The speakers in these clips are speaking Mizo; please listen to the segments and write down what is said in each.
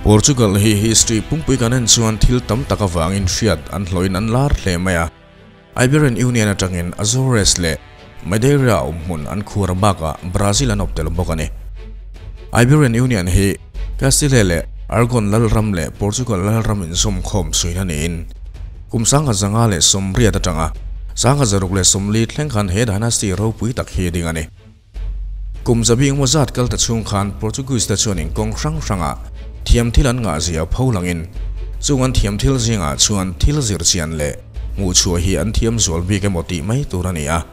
Portugal hi history pumpui kan en chuan thil tam tak awangin hriat an hloin an lar hle mai a. Iberian Union atangin Azores leh Madeira awm hmun an khur bakah Brazil an awp tel bawk a ni. Iberian Union hi Castile leh Aragon lalram leh Portugal lalram inzawm khawm suin a niin kum 1580 atanga 1640 thleng khan he dynasty ropui tak hi ding a ni. Kum zabi engmaw zat kal ta chhung khan Portuguese te chuanin kawng hrang hrangah thiam thil an ngah zia pho langin chung an thiam thil zingah chuan thil zir chian leh hmuh chhuah hi an thiam zual bik emaw tih mai tur a ni a.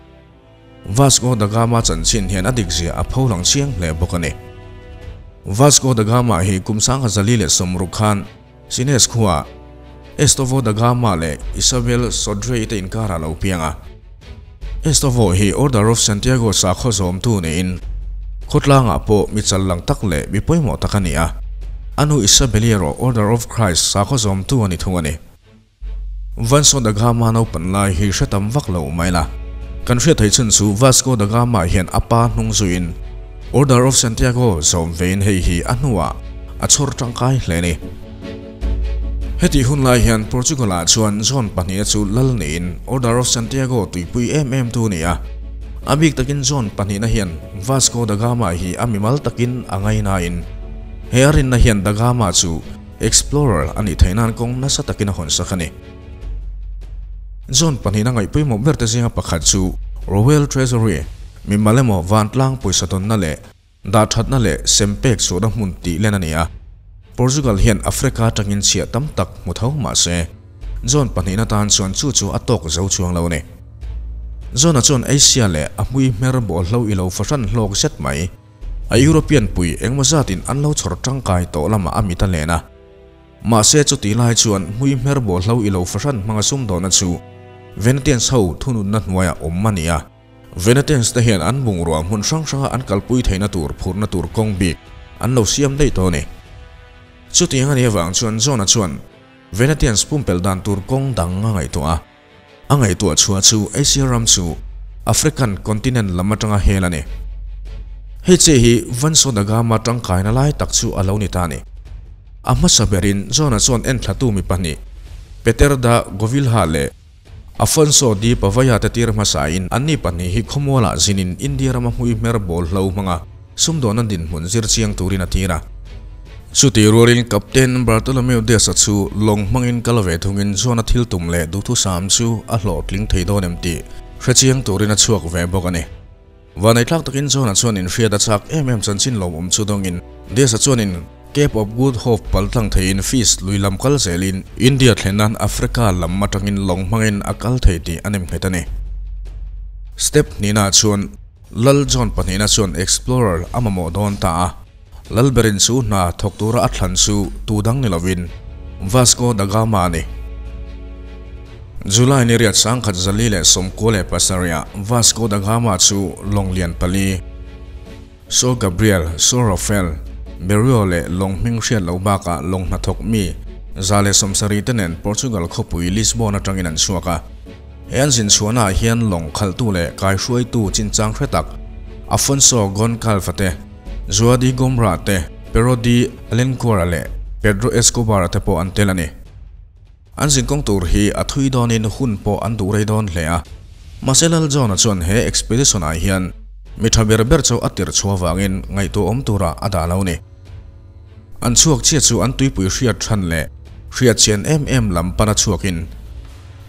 Vasco da Gama chanchin hian a dik zia a pho lang chiang hle bawk a ni. Vasco da Gama hi kum 1460 khan Sines khua Estovo da Gama leh Isabel Sodré te inkar ah lo piang a. Estovo hi Order of Santiago sakhaw zawmtu niin khawtlangah pawh mi chal lang tak leh mi pawimawh tak a ni a. A nu Isabel erawh Order of Christ sakhaw zawmtu a ni thung a ni. Vasco da Gama naupan lai hi hre tam vak lo mai la. Kan hriat theih chhun chu Vasco da Gama hian a pa hnung zuiin Order of Santiago zawm vein hei hi a hnuah a chhawr tangkai hle a ni. Heti hun lai hian Portugal-ah chuan John pahniha chu lal niin Order of Santiago tuipui em em tu a ni a. A bik takin John pahnihna hian Vasco da Gama hi a mimal takin a ngainain he a rinna hian da Gama chu Explorer a nih theih nan kawng nasa takin a hawnsak a ni. John pahnihna ngaih pawimawh ber te zinga pakhat chu Royal Treasury, mimal emaw vantlang pawisa tawnna leh Dah thatna leh sem pek chhuahna hmun tih len a ni a. Portugal hian Africa atangin chhiah tam tak hmu tho mah se, John pahnihna tan chuan chu chu a tawk zo chuang lo a ni. John-a chuan Asia leh a hmui hmer bawlhlo i lo fahran hlawk zet mai. A European pui engmaw zatin an lo chhawr tangkai tawh lamah a mit a len a. Mahse chutih lai chuan hmui hmer bawlhlo i lo fahran hmanga sumdawhna chu Venetians ho thununna hnuaiah awm a ni a. Venetians te hian an bungrua hmun hrang hranga an kalpui theihna tur phurna tur kawng bik an lo siam daih tawh a ni. Chutiang a nih avang chuan John-a chuan Venetians pumpelh dan tur kawng dang a ngaihtuah a. A ngaihtuah chhuah chu Asia ram chu African continent lam atanga hel a ni. Hei che hi Vasco da Gama tangkaina lai tak chu a lo ni ta a ni. A hmasa berin John-a chuan enthlatu mi pahnih Peter da Govilha leh Afonso de Pavaya te tir hmasain anni pahnih hi khawmualah zinin India rama hmui hmer bawl hlo hmanga sumdawn an dinhmun zir chiang turin a tir a. Chutih rualin Captain Bartolomeu Dias-a chu lawng hmangin kal ve thungin John-a thil tum leh duhthusam chu a hlawhtling thei dawn em tih hre chiang turin a chhuak ve bawk a ni. Vaneitlak takin John-a chuan inhriat a chak em em chanchin lawmawm chu dawngin Dias-a chuanin Cape of Good Hope pal tlang theiin Fish lui lam kal zelin India thlen nan Africa lam atangin lawng hmangin a kal thei tih a nemnghet a ni. Step hnihnaah chuan Lal John pahnihna chuan Explorer a mamawh dawn ta a, Lalberin chu hna thawk tura a thlan chu tu dang ni lovin Vasco da Gama a ni. July ni riat 1997ah Vasco da Gama chu lawng lian pali, São Gabriel, São Rafael, Berio leh lawng hming hriat loh bakah lawng hnathawk mi 170 te nen Portugal khawpui Lisbon atangin an chhuak a. He an zin chhuahnaah hian lawng khalhtu leh kaihruaitu chinchang hre tak Afonso Goncalves te, João de Gombra te, Pero de Alenquer leh Pedro Escobar te pawh an tel a ni. An zinkawng tur hi a thui dawnin hun pawh an duh rei dawn hle a. Mahse Lal John-a chuan he expedition-ah hian mi tha ber ber chu a tirh chhuah avangin ngaihtuahawm turah a dah lo ni. An chhuak chiah chu an tuipui hriat than leh hriat chian em em lam pana chhuakin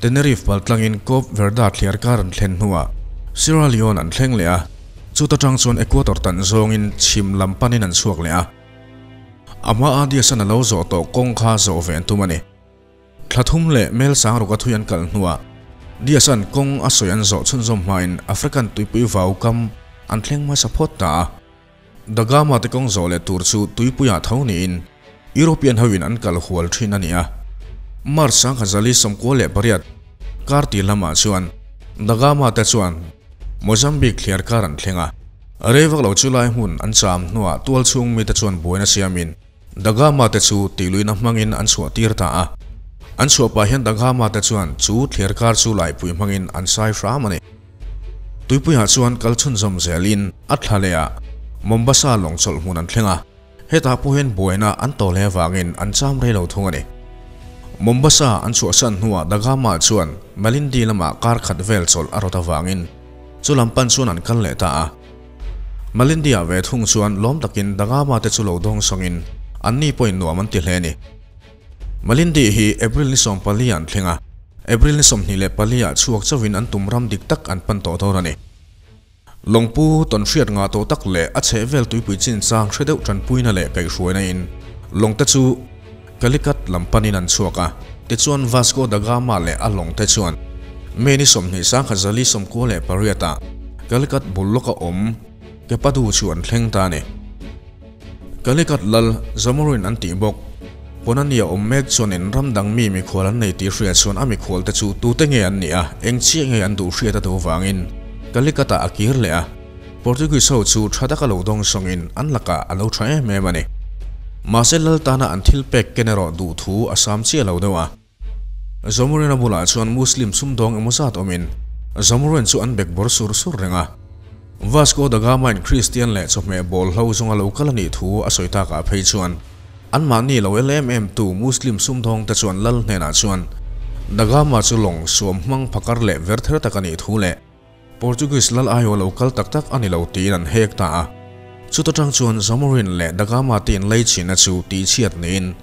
Tenerife paltlangin Cape Verde thliar kar an thlen hnuah Sierra Leone an thleng leh a. Chuta tang chuan Equator tan zawngin chhim lam panin an chhuak leh a. A hma a Dias-an a lo zawh tawh kawng kha zawh ve an tum a ni. Thla thum leh mel sang ruk a thui an kal hnuah Dias-an kawng a sawi an zawh chhunzawm hmain African tuipui vau kam an thleng hmasa phawt ta a. Da Gama te kawng zawh leh tur chu tuipuiah tho niin European hoin an kal hual thin a ni a. March 1998 kar tir lamah chuan Da Gama te chuan Mozambique thliar kar an thleng a, rei vak lo chu lai hmun an cham hnuah tual chhung mite chuan buaina siamin Da Gama te chu tihluihna hmangin an chhuah tir ta a. An chhuah pah hian Da Gama te chuan chu thliar kar chu laipui hmangin an sai hram a ni. Tuipuiah chuan kal chhunzawm zelin a thla lehah Mombasa lawng chawlh hmun an thleng a. Hetah pawh hian buaina an tawh hle avangin an cham rei lo thung a ni. Mombasa an chhuahsan hnuah Da Gama chuan Malindi lamah kar khat vel chawlh a rawt avangin chu lam pan chuan an kal leh ta a. Malindi-ah ve thung chuan lawm takin Da Gama te chu lo dawng sawngin anni pawhin nuam an ti hle a ni. Malindi hi April ni 14 an thleng a, April ni 24 ah chhuak chauhin an tum ram dik tak an pan tawh dawn a ni. Lawngpu tawnhriat ngah tawh tak leh a chhehvel tuipui chinchang hre deuh tanpuina leh kaihhruaina in lawngte chu Calicut lam panin an chhuak a. Tichuan Vasco da Gama leh a lawngte chuan May ni 20 1498 ah Calicut bul lawka awm Kepadu chu an thleng ta a ni. Calicut lal Zamorin an tih bawk. Ponani a awm mek chuanin ram dang mi mikhual an nei tih hriat chuan a mikhual te chu tute nge an nih a, eng chiah nge an duh hriat a duh vangin Calicut ah a kir leh a. Portuguese ho chu tha taka lo dawng sawngin an lakah a lo tha em em a ni. Mahse lal tana an thil pek ken erawh duh thu a sam chiah lo deuh a. Zamorin a bulah chuan Muslim sumdawng emaw zat awmin Zamorin chu an bek bawr sur sur reng a. Vasco da Gama-in Kristian leh chawhmeh bawl hlo zawnga lo kal a nih thu a sawi takah phei chuan anmahni lo el em em tu Muslim sumdawngte chuan lal hnenah chuan Da Gama chu lawng suam hmang phakar leh ver ther tak a nih thu leh Portuguese lal aiaw lo kal tak tak a ni lo tiin an hek ta a. Chuta tang chuan Zamorin leh Da Gama te inlei chhinna chu tihchhiat niin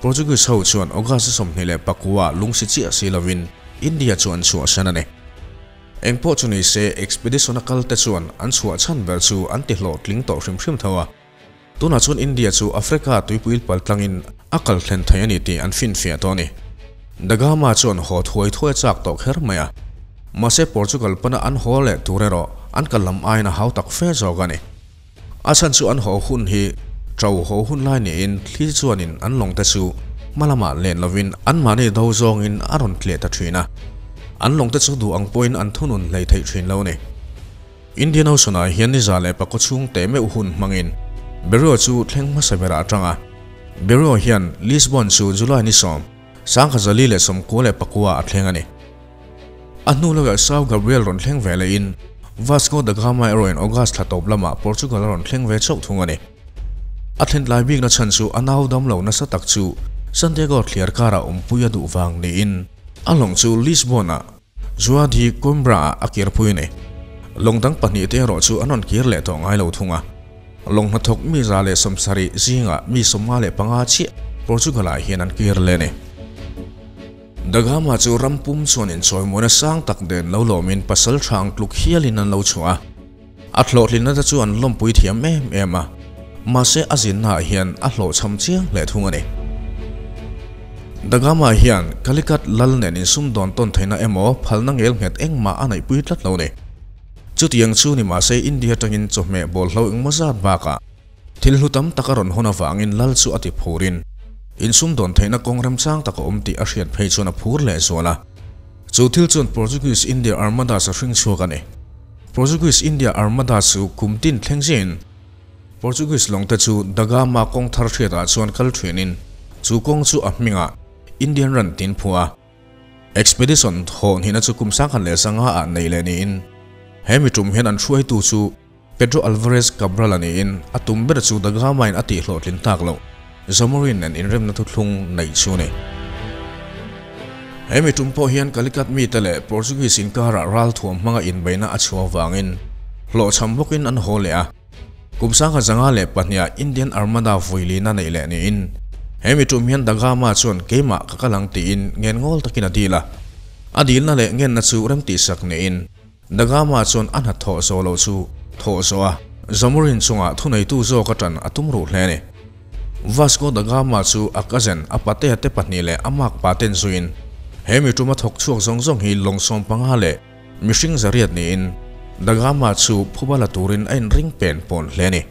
Portuguese ho chuan August 29 lungsi chiah si lovin India chu an chhuahsan a ni. Engpawh chu ni se expedition a kal te chuan an chhuah chhan ber chu an ti hlawhtling tawh hrim hrim tho a. Tunah chuan India chu Africa tuipuil pal tlangin a kal thlen thei a ni tih an finfiah tawh a ni. Da Gama chuan haw thuai thuai a chak tawh kher mai a. Mahse Portugal pana an haw leh tur erawh an kal lam aiin a hau tak fe zawk a ni. A chhan chu an haw hun hi to haw hun lai niin thli chuanin an lawngte chu hma lamah len lovin anmahni do zawngin a rawn tliah ta thin a. An lawngte chu duh ang pawhin an thunun hlei theih thin lo a ni. Indian Ocean-ah hian ni 104 chhung teh meuh hun hmangin Berrio chu thleng hmasa berah a tang a. Berrio hian Lisbon chu July ni 10, 1494 a thleng a ni. A hnu lawkah São Gabriel rawn thleng ve lehin Vasco da Gama erawhin August thla tawp lamah Portugal a rawn thleng ve chauh thung a ni. A thlen tlai bikna chhan chu a nau dam lo nasa tak chu Santiago thliar karah awmpui a duh vang niin a lawng chu Lisbon-ah João de Coimbra-ah a kirpui a ni. Lawng dang pahnihte erawh chu an rawn kir leh tawh ngai lo thung a. Lawng hnathawk mi 170 zingah mi 55 chiah Portugal-ah hian an kir leh a ni. Da Gama chu ram pum chuan inchawimuana sang tak nen lo lawmin pasal hrang tluk hialin an lo chhuah a. A hlawhtlinna te chu an lawmpui thiam em em a, mahse a zinnaah hian a hlawhchham chiang hle thung a ni. Da Gama hian Calicut lal nen insumdawn tawn theihna emaw phalna ngel nghet engmah a neihpui tlat lo ni. Chutiang chu ni mahse India atangin chawhmeh bawlhlo engmaw zat bakah Thil hlu tam tak a rawn hawn avangin lal chu a ti phurin, insumdawn theihna kawng remchang tak a awm tih a hriat phei chuan a phur leh zual a. Chu thil chuan Portuguese India Armadas a hring chhuak a ni. Portuguese India Armada chu kum tin thleng ziahin Portuguese lawngte chu Da Gama kawng thar hriatah chuan kal thinin chu kawng chu a hmingah Indian Run tiin phuah a. Expedition thaw hnihna chu kum 1905 ah nei leh niin he mi tum hian an hruaitu chu Pedro Alvarez Cabral a niin a tum ber chu Da Gama-in a tihhlawhtlin tak loh Zamorin nen inremna thuthlung neih chu a ni. He mi tum pawh hian Calicut mite leh Portuguese inkarah ralthuam hmanga inbeihna a chhuah avangin hlawhchham bawkin an haw leh a. Kum 1902 ah Indian Armada vuilina neih leh niin he mi tum hian Da Gama chuan keimah ka kal ang tiin ngen ngawl takin a dil a. A dilna leh ngenna chu remtihsak niin Da Gama chuan a hna thawh zawh loh chu thawh zawh a, Zamorin chungah thuneitu zawk a ṭan a tum ruh hle a ni. Vasco da Gama chu a cousin a patea te pahnih leh a mak pa ten zuiin he mi ṭuma thawk chhuak zawng zawng hi lawng 15 leh mihring 800 niin Da Gama chu phuba la turin a inring pen pawn hle a ni.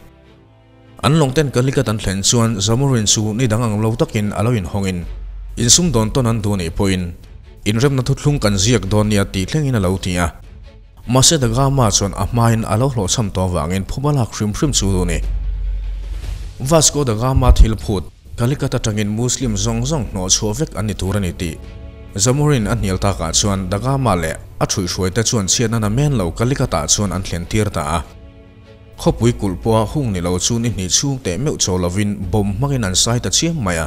An lawngten Calicut an thlen chuan Zamorin chu ni dang ang lo takin a lo inhawngin insumdawn tawn an duh anih pawhin inremna thuthlung kan ziak dawn nia tih thlengin a lo ti a. Mahse Da Gama chuan a hmain a lo hlawhchham tawh avangin phuba lak hrim hrim chu duh ni. Vasco da Gama thil phut Calicut atangin Muslim zawng zawng hnawh chhuah vek an ni tur a ni tih Zamorin a hnial takah chuan Da Gama leh a thuihhruaite chuan chhiatna na men lo Calicut-ah chuan an thlen tir ta a. Khawpui kulh pawha hung ni lo chu ni hnih chhung teh meuh chaw lovin bomb hmangin an sai ta chiam mai a.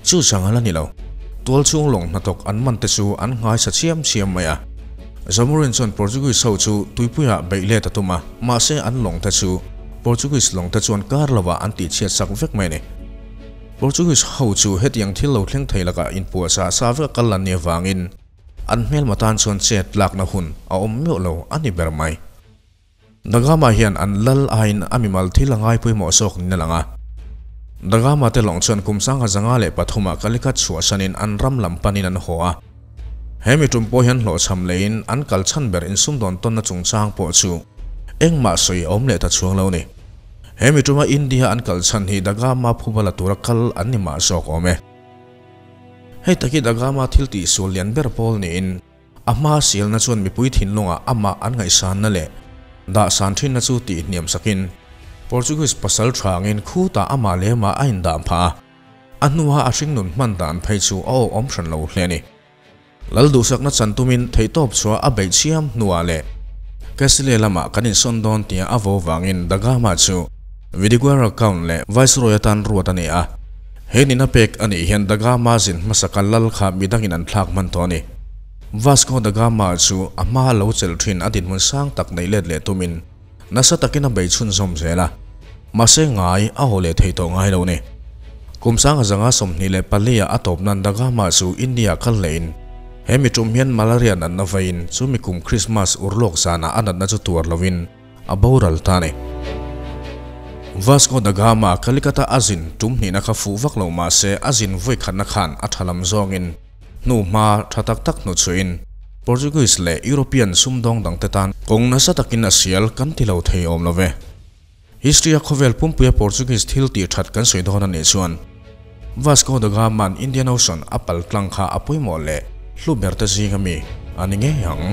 Chu chang a la ni lo. Tual chhung lawng hnathawk an man te chu an nghaisa chiam chiam mai a. Zamorin chuan Portuguese ho chu tuipuiah beih let a tum a, mahse an lawng te chu Portuguese lawng te chuan kar lovah an tihchhiat sak vek mai a ni. Portuguese ho chu hetiang thil lo thleng thei lakah inpuahchah sa vek a kal an nih avangin an hmelma tan chuan chet lakna hun a awm meuh lo a ni ber mai. Da Gama hian an lal aiin a mimal thil a ngai pawimawh zawk niin a lang a. Da Gama te lawng chuan kum 1053 ah Calicut chhuahsanin an ram lam panin an haw a. He mi tum pawh hian hlawhchham leiin an kal chhan ber insumdawn tawnna chungchang pawh chu engmah sawi a awm leh ta chuang lo ni. He mi tuma India an kal chhan hi Da Gama phuba la tura kal an ni mah zawk awm e. Hei tak hi Da Gama thil tihsual lian ber pawl niin, A hma sialna chuan mipui thinlungah amah an ngaihsanna leh dahsan thinna chu tihhniam sakin Portuguese pasal thangin khutah amah leh amah a indah phah a, a hnua a hringnun hman dan phei chu a awhawm hran lo hle a ni. Lal duhsakna chan tumin theihtawp chhuah a beih chiam hnuah leh Castile lamah kan insawn dawn tia a vo vangin Da Gama chu Vidigueira Count leh Viceroy atan ruat a ni a. He nihna pek a nih hian Da Gama zin hmasaka lal kha midangin an thlak hman tawh a ni. Vasco da Gama chu a hma lo chelh thin a dinhmun sang tak neih let leh tumin nasa takin a bei chhunzawm zel a, mahse ngai a haw leh thei tawh ngai lo ni. Kum 1024 ah a tawp nan da Gama chu India kal lehin he mi tum hian malaria natna veiin chumi kum Christmas urlawk zanah a natna chu tuar loin a boral ta a ni. Vasco da Gama Kalikata a zin tum hnihna kha fuh vak lo mahse a zin vawikhatna khan a tha lam zawngin Hnu hma tha tak tak hnuchhuihin Portuguese leh European sumdawng dangte tan kawng nasa takin a sial kan ti lo thei awm lo ve. History-a khawvel pumpuia Portuguese thil tih that kan sawi dawn a nih chuan Vasco da Gama-a'n Indian Ocean a pal tlang kha a pawimawh leh hlu berte zinga mi a ni ngei ang.